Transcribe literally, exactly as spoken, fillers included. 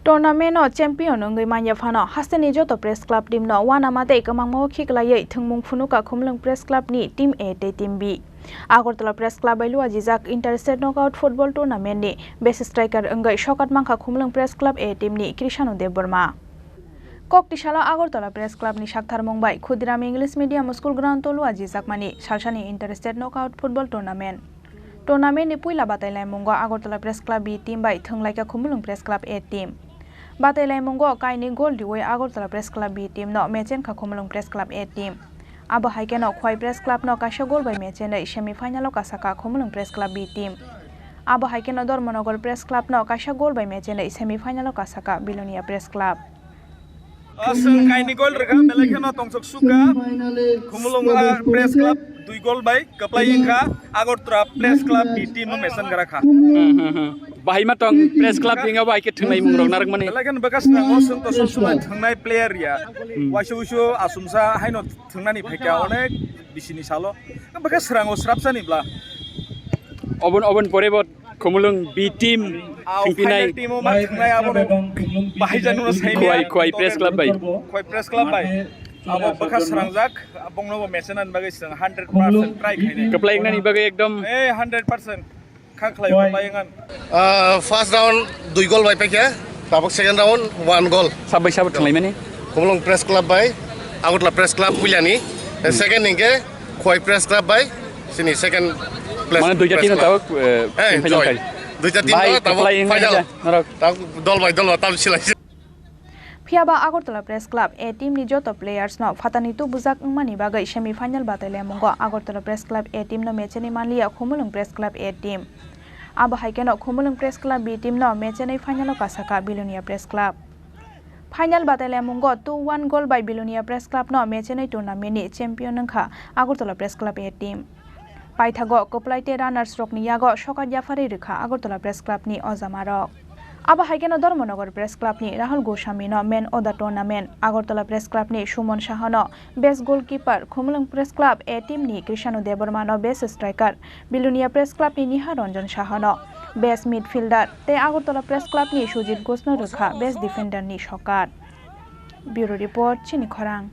Tournament o champion wngwi manya phano hasteni joto press club team no uanama tei kwmangma o khiklaiwi thwngmung phunukha Khumulwng Press Club ni team A tei team B. Agartala Press Club bai luajijak Inter-State Knockout Football Tournament ni best striker wngwi sokat mankha Khumulwng Press Club A team ni Krishanu Debbarma. Kok tisalo Agartala Press Club ni saktharmung bai Khudiram English Medium School ground o luajijakmani salsani Inter-State Knockout Football Tournament. Tournament ni puila batailaimungo Agartala Press Club B team bai thwnglaikha Khumulwng Press Club A team. Batailaimungo kainwi gol riwi Agartala Press Club B team no mechenkha Khumulwng Press Club A team. Abo hai kheno Khwai Press Club no kaisa gol bai mechenwi semi final o kasakha Khumulwng Press Club B team. Abo hai kheno Dharmanagar Press Club no kaisa gol bai mechenwi semi final o kasakha Bilonia Press Club. Aswng kainwi gol rwkha, belai kheno tongsok sukha. Khumulwng, ah, Press Club dui gol bai kwplai wngkha, Agartala Press Club ni team no mechen gra kha. Hmm, hmm, hmm. Bahai ma tong Press Club hinga bai khe thwngnai mung rok narwkmani. Belai kheno bwkha swnam o swng to sob somai thwngnai player ya. Hmm. Waisa uisu asumsa haino thwngnani phaikha onek bisini salo. Bwkha srango srapsani bla. Obon, obon pore bo Khumulwng B team. Ah, thwngpinai. Final team o ma thwngnai abo no bahai janu no saimya. Khwai, Khwai Press Club bai. Khwai Press Club bai. Abo bwkha srangjak, abongno bo mechenan bagwi swng hundred percent try khainai. Kwplai wngnani bagwi ekdom. Eh, hundred percent. Kha khlai kwplai wngan. Ah, first round dui gol bai paikha. Tabuk second round one goal. Sab bai sabo thwnglaimani? Khumulwng Press Club bai Agartala Press Club puilani. Hmm. Second hingke Khwai Press Club bai sini second place. Mane duita team no tabuk, eh, final kai. Duita team no tabuk final. Bai, kwplai wngkha norok. Tabuk dol bai dol tabuk silai. Phiya ba Agartala Press Club A team ni joto players no phatani tubujak wngmani bagwi semi final batailaimungo Agartala Press Club A team no mechenwi manliya Khumulwng Press Club A team. Abo hai kheno Khumulwng Press Club B team no mechenwi final o kasakha Bilonia Press Club. Final batailaimungo two one goal bai Bilonia Press Club no mechenwi tournament ni champion wngkha Agartala Press Club A team. Paithago kwplai tei runners rokni yago sokat yapharwi rwkha Agartala Press Club ni ojamarok. Abo hai kheno Dharmanagar Press Club ni Rahul Goswami no man of the tournament, Agartala Press Club ni Suman Saha no best goalkeeper, Khumulwng Press Club A team ni Krishanu Debbarma no best striker, Bilonia Press Club ni Niha Ranjan Saha no best midfielder tei Agartala Press Club ni Sujit Ghosh no rwkha best defender ni sokat. Bureau Report, Chini Khorang.